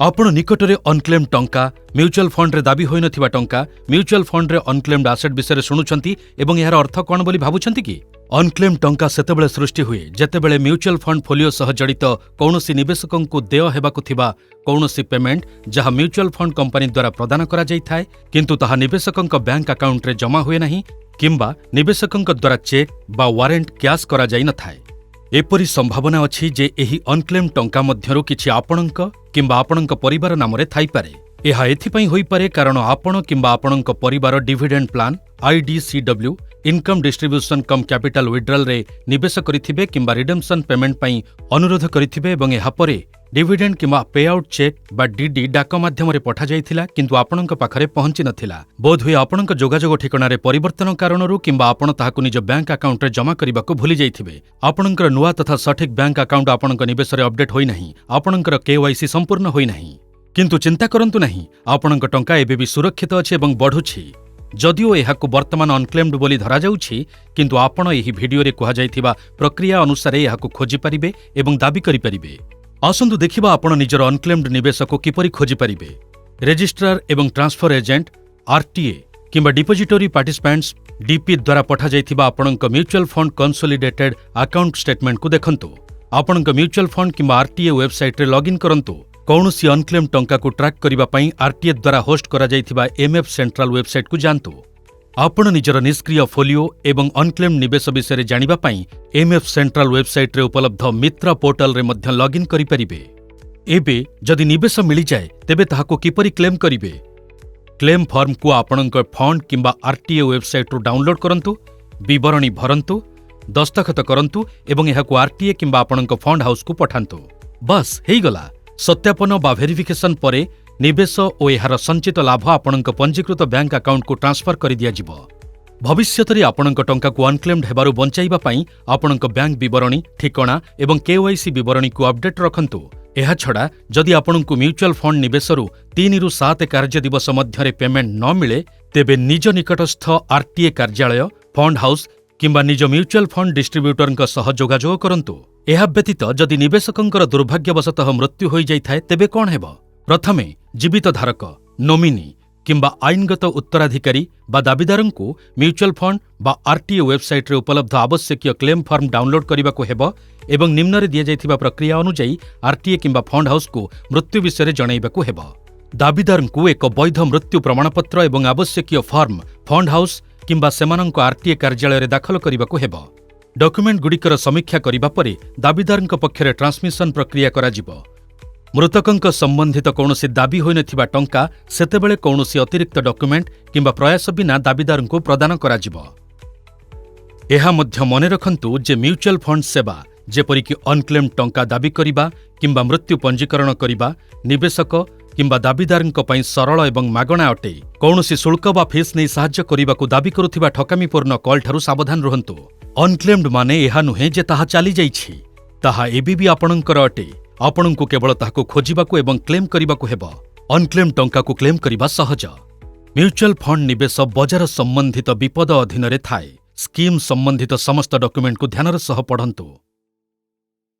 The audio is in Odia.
ଆପଣ ନିକଟରେ ଅନକ୍ଲେମ୍ଡ ଟଙ୍କା, ମ୍ୟୁଚୁଆଲ ଫଣ୍ଡରେ ଦାବି ହୋଇନଥିବା ଟଙ୍କା, ମ୍ୟୁଚୁଆଲ ଫଣ୍ଡରେ ଅନକ୍ଲେମ୍ଡ ଆସେଟ୍ ବିଷୟରେ ଶୁଣୁଛନ୍ତି ଏବଂ ଏହାର ଅର୍ଥ କ'ଣ ବୋଲି ଭାବୁଛନ୍ତି କି? ଅନକ୍ଲେମ୍ଡ ଟଙ୍କା ସେତେବେଳେ ସୃଷ୍ଟି ହୁଏ, ଯେତେବେଳେ ମ୍ୟୁଚୁଆଲ ଫଣ୍ଡ ଫୋଲିଓ ସହ ଜଡ଼ିତ କୌଣସି ନିବେଶକଙ୍କୁ ଦେୟ ହେବାକୁ ଥିବା କୌଣସି ପେମେଣ୍ଟ, ଯାହା ମ୍ୟୁଚୁଆଲ ଫଣ୍ଡ କମ୍ପାନୀ ଦ୍ୱାରା ପ୍ରଦାନ କରାଯାଇଥାଏ, କିନ୍ତୁ ତାହା ନିବେଶକଙ୍କ ବ୍ୟାଙ୍କ ଆକାଉଣ୍ଟରେ ଜମା ହୁଏ ନାହିଁ କିମ୍ବା ନିବେଶକଙ୍କ ଦ୍ୱାରା ଚେକ୍ ବା ୱାରେଣ୍ଟ କ୍ୟାଶ୍ କରାଯାଇନଥାଏ। ଏପରି ସମ୍ଭାବନା ଅଛି ଯେ ଏହି ଅନକ୍ଲେମ୍ଡ ଟଙ୍କା ମଧ୍ୟରୁ କିଛି ଆପଣଙ୍କ କିମ୍ବା ଆପଣଙ୍କ ପରିବାର ନାମରେ ଥାଇପାରେ। ଏହା ଏଥିପାଇଁ ହୋଇପାରେ, କାରଣ ଆପଣ କିମ୍ବା ଆପଣଙ୍କ ପରିବାର ଡିଭିଡେଣ୍ଡ ପ୍ଲାନ୍, ଆଇଡିସିଡବ୍ଲ୍ୟୁ, ଇନକମ୍ ଡିଷ୍ଟ୍ରିବ୍ୟୁସନ୍ କମ୍ କ୍ୟାପିଟାଲ ୱିଡ୍ରାଲରେ ନିବେଶ କରିଥିବେ କିମ୍ବା ରିଡେମ୍ପସନ୍ ପେମେଣ୍ଟ ପାଇଁ ଅନୁରୋଧ କରିଥିବେ ଏବଂ ଏହା ପରେ ଡିଭିଡେଣ୍ଡ କିମ୍ବା ପେ ଆଉଟ୍ ଚେକ୍ ବା ଡିଡି ଡାକ ମାଧ୍ୟମରେ ପଠାଯାଇଥିଲା, କିନ୍ତୁ ଆପଣଙ୍କ ପାଖରେ ପହଞ୍ଚି ନଥିଲା। ବୋଧହୁଏ ଆପଣଙ୍କ ଯୋଗାଯୋଗ ଠିକଣାରେ ପରିବର୍ତ୍ତନ କାରଣରୁ କିମ୍ବା ଆପଣ ତାହାକୁ ନିଜ ବ୍ୟାଙ୍କ ଆକାଉଣ୍ଟରେ ଜମା କରିବାକୁ ଭୁଲି ଯାଇଥିବେ। ଆପଣଙ୍କର ନୂଆ ତଥା ସଠିକ୍ ବ୍ୟାଙ୍କ ଆକାଉଣ୍ଟ ଆପଣଙ୍କ ନିବେଶରେ ଅପଡେଟ୍ ହୋଇନାହିଁ। ଆପଣଙ୍କର କେୱାଇସି ସମ୍ପୂର୍ଣ୍ଣ ହୋଇନାହିଁ। କିନ୍ତୁ ଚିନ୍ତା କରନ୍ତୁ ନାହିଁ, ଆପଣଙ୍କ ଟଙ୍କା ଏବେ ବି ସୁରକ୍ଷିତ ଅଛି ଏବଂ ବଢ଼ୁଛି। ଯଦିଓ ଏହାକୁ ବର୍ତ୍ତମାନ ଅନକ୍ଲେମ୍ଡ ବୋଲି ଧରାଯାଉଛି, କିନ୍ତୁ ଆପଣ ଏହି ଭିଡିଓରେ କୁହାଯାଇଥିବା ପ୍ରକ୍ରିୟା ଅନୁସାରେ ଏହାକୁ ଖୋଜିପାରିବେ ଏବଂ ଦାବି କରିପାରିବେ। ଆସନ୍ତୁ ଦେଖିବା, ଆପଣ ନିଜର ଅନକ୍ଲେମ୍ଡ ନିବେଶକୁ କିପରି ଖୋଜିପାରିବେ। ରେଜିଷ୍ଟ୍ରାର ଏବଂ ଟ୍ରାନ୍ସଫର ଏଜେଣ୍ଟ, ଆର୍ଟିଏ କିମ୍ବା ଡିପୋଜିଟୋରୀ ପାର୍ଟିସିପାଣ୍ଟସ୍, ଡିପି ଦ୍ୱାରା ପଠାଯାଇଥିବା ଆପଣଙ୍କ ମ୍ୟୁଚୁଆଲ ଫଣ୍ଡ କନସୋଲିଡେଟେଡ୍ ଆକାଉଣ୍ଟ ଷ୍ଟେଟମେଣ୍ଟକୁ ଦେଖନ୍ତୁ। ଆପଣଙ୍କ ମ୍ୟୁଚୁଆଲ ଫଣ୍ଡ କିମ୍ବା ଆର୍ଟିଏ ୱେବସାଇଟ୍ରେ ଲଗ୍ଇନ୍ କରନ୍ତୁ। କୌଣସି ଅନକ୍ଲେମ୍ଡ ଟଙ୍କାକୁ ଟ୍ରାକ୍ କରିବା ପାଇଁ ଆର୍ଟିଏ ଦ୍ୱାରା ହୋଷ୍ଟ କରାଯାଇଥିବା ଏମ୍ଏଫ୍ ସେଣ୍ଟ୍ରାଲ ୱେବସାଇଟ୍କୁ ଯାଆନ୍ତୁ। ଆପଣ ନିଜର ନିଷ୍କ୍ରିୟ ଫୋଲିଓ ଏବଂ ଅନକ୍ଲେମ୍ଡ ନିବେଶ ବିଷୟରେ ଜାଣିବା ପାଇଁ ଏମ୍ଏଫ୍ ସେଣ୍ଟ୍ରାଲ ୱେବସାଇଟ୍ରେ ଉପଲବ୍ଧ ମିତ୍ର ପୋର୍ଟାଲରେ ମଧ୍ୟ ଲଗ୍ଇନ୍ କରିପାରିବେ। ଏବେ ଯଦି ନିବେଶ ମିଳିଯାଏ, ତେବେ ତାହାକୁ କିପରି କ୍ଲେମ୍ କରିବେ? କ୍ଲେମ୍ ଫର୍ମକୁ ଆପଣଙ୍କ ଫଣ୍ଡ କିମ୍ବା ଆର୍ଟିଏ ୱେବସାଇଟ୍ରୁ ଡାଉନଲୋଡ୍ କରନ୍ତୁ, ବିବରଣୀ ଭରନ୍ତୁ, ଦସ୍ତଖତ କରନ୍ତୁ ଏବଂ ଏହାକୁ ଆର୍ଟିଏ କିମ୍ବା ଆପଣଙ୍କ ଫଣ୍ଡ ହାଉସ୍କୁ ପଠାନ୍ତୁ। ବାସ୍, ହେଇଗଲା। ସତ୍ୟାପନ ବା ଭେରିଫିକେସନ୍ ପରେ ନିବେଶ ଓ ଏହାର ସଞ୍ଚିତ ଲାଭ ଆପଣଙ୍କ ପଞ୍ଜୀକୃତ ବ୍ୟାଙ୍କ ଆକାଉଣ୍ଟକୁ ଟ୍ରାନ୍ସଫର କରିଦିଆଯିବ। ଭବିଷ୍ୟତରେ ଆପଣଙ୍କ ଟଙ୍କାକୁ ଅନକ୍ଲେମ୍ଡ ହେବାରୁ ବଞ୍ଚାଇବା ପାଇଁ ଆପଣଙ୍କ ବ୍ୟାଙ୍କ ବିବରଣୀ, ଠିକଣା ଏବଂ କେୱାଇସି ବିବରଣୀକୁ ଅପଡେଟ୍ ରଖନ୍ତୁ। ଏହାଛଡ଼ା ଯଦି ଆପଣଙ୍କୁ ମ୍ୟୁଚୁଆଲ ଫଣ୍ଡ ନିବେଶରୁ 3ରୁ 7 କାର୍ଯ୍ୟ ଦିବସ ମଧ୍ୟରେ ପେମେଣ୍ଟ ନ ମିଳେ, ତେବେ ନିଜ ନିକଟସ୍ଥ ଆର୍ଟିଏ କାର୍ଯ୍ୟାଳୟ, ଫଣ୍ଡ ହାଉସ୍ କିମ୍ବା ନିଜ ମ୍ୟୁଚୁଆଲ ଫଣ୍ଡ ଡିଷ୍ଟ୍ରିବ୍ୟୁଟରଙ୍କ ସହ ଯୋଗାଯୋଗ କରନ୍ତୁ। ଏହା ବ୍ୟତୀତ ଯଦି ନିବେଶକଙ୍କର ଦୁର୍ଭାଗ୍ୟବଶତଃ ମୃତ୍ୟୁ ହୋଇଯାଇଥାଏ, ତେବେ କ'ଣ ହେବ? ପ୍ରଥମେ ଜୀବିତ ଧାରକ, ନୋମିନି କିମ୍ବା ଆଇନଗତ ଉତ୍ତରାଧିକାରୀ ବା ଦାବିଦାରଙ୍କୁ ମ୍ୟୁଚୁଆଲ ଫଣ୍ଡ ବା ଆର୍ଟିଏ ୱେବସାଇଟ୍ରେ ଉପଲବ୍ଧ ଆବଶ୍ୟକୀୟ କ୍ଲେମ୍ ଫର୍ମ ଡାଉନଲୋଡ୍ କରିବାକୁ ହେବ ଏବଂ ନିମ୍ନରେ ଦିଆଯାଇଥିବା ପ୍ରକ୍ରିୟା ଅନୁଯାୟୀ ଆର୍ଟିଏ କିମ୍ବା ଫଣ୍ଡ ହାଉସ୍କୁ ମୃତ୍ୟୁ ବିଷୟରେ ଜଣାଇବାକୁ ହେବ। ଦାବିଦାରଙ୍କୁ ଏକ ବୈଧ ମୃତ୍ୟୁ ପ୍ରମାଣପତ୍ର ଏବଂ ଆବଶ୍ୟକୀୟ ଫର୍ମ ଫଣ୍ଡ ହାଉସ୍ କିମ୍ବା ସେମାନଙ୍କ ଆର୍ଟିଏ କାର୍ଯ୍ୟାଳୟରେ ଦାଖଲ କରିବାକୁ ହେବ। ଡକ୍ୟୁମେଣ୍ଟଗୁଡ଼ିକର ସମୀକ୍ଷା କରିବା ପରେ ଦାବିଦାରଙ୍କ ପକ୍ଷରେ ଟ୍ରାନ୍ସମିଶନ ପ୍ରକ୍ରିୟା କରାଯିବ। ମୃତକଙ୍କ ସମ୍ବନ୍ଧିତ କୌଣସି ଦାବି ହୋଇନଥିବା ଟଙ୍କା ସେତେବେଳେ କୌଣସି ଅତିରିକ୍ତ ଡକ୍ୟୁମେଣ୍ଟ କିମ୍ବା ପ୍ରୟାସ ବିନା ଦାବିଦାରଙ୍କୁ ପ୍ରଦାନ କରାଯିବ। ଏହା ମଧ୍ୟ ମନେ ରଖନ୍ତୁ ଯେ ମ୍ୟୁଚୁଆଲ ଫଣ୍ଡ ସେବା, ଯେପରିକି ଅନକ୍ଲେମ୍ଡ ଟଙ୍କା ଦାବି କରିବା କିମ୍ବା ମୃତ୍ୟୁ ପଞ୍ଜୀକରଣ କରିବା, ନିବେଶକ କିମ୍ବା ଦାବିଦାରଙ୍କ ପାଇଁ ସରଳ ଏବଂ ମାଗଣା ଅଟେ। କୌଣସି ଶୁଳ୍କ ବା ଫିସ୍ ନେଇ ସାହାଯ୍ୟ କରିବାକୁ ଦାବି କରୁଥିବା ଠକାମିପୂର୍ଣ୍ଣ କଲ୍ଠାରୁ ସାବଧାନ ରୁହନ୍ତୁ। ଅନକ୍ଲେମ୍ଡ ମାନେ ଏହା ନୁହେଁ ଯେ ତାହା ଚାଲିଯାଇଛି। ତାହା ଏବେ ବି ଆପଣଙ୍କର ଅଟେ। ଆପଣଙ୍କୁ କେବଳ ତାହାକୁ ଖୋଜିବାକୁ ଏବଂ କ୍ଲେମ୍ କରିବାକୁ ହେବ। ଅନକ୍ଲେମ୍ଡ ଟଙ୍କାକୁ କ୍ଲେମ୍ କରିବା ସହଜ। ମ୍ୟୁଚୁଆଲ ଫଣ୍ଡ ନିବେଶ ବଜାର ସମ୍ବନ୍ଧିତ ବିପଦ ଅଧୀନରେ ଥାଏ। ସ୍କିମ୍ ସମ୍ବନ୍ଧିତ ସମସ୍ତ ଡକ୍ୟୁମେଣ୍ଟକୁ ଧ୍ୟାନର ସହ ପଢ଼ନ୍ତୁ।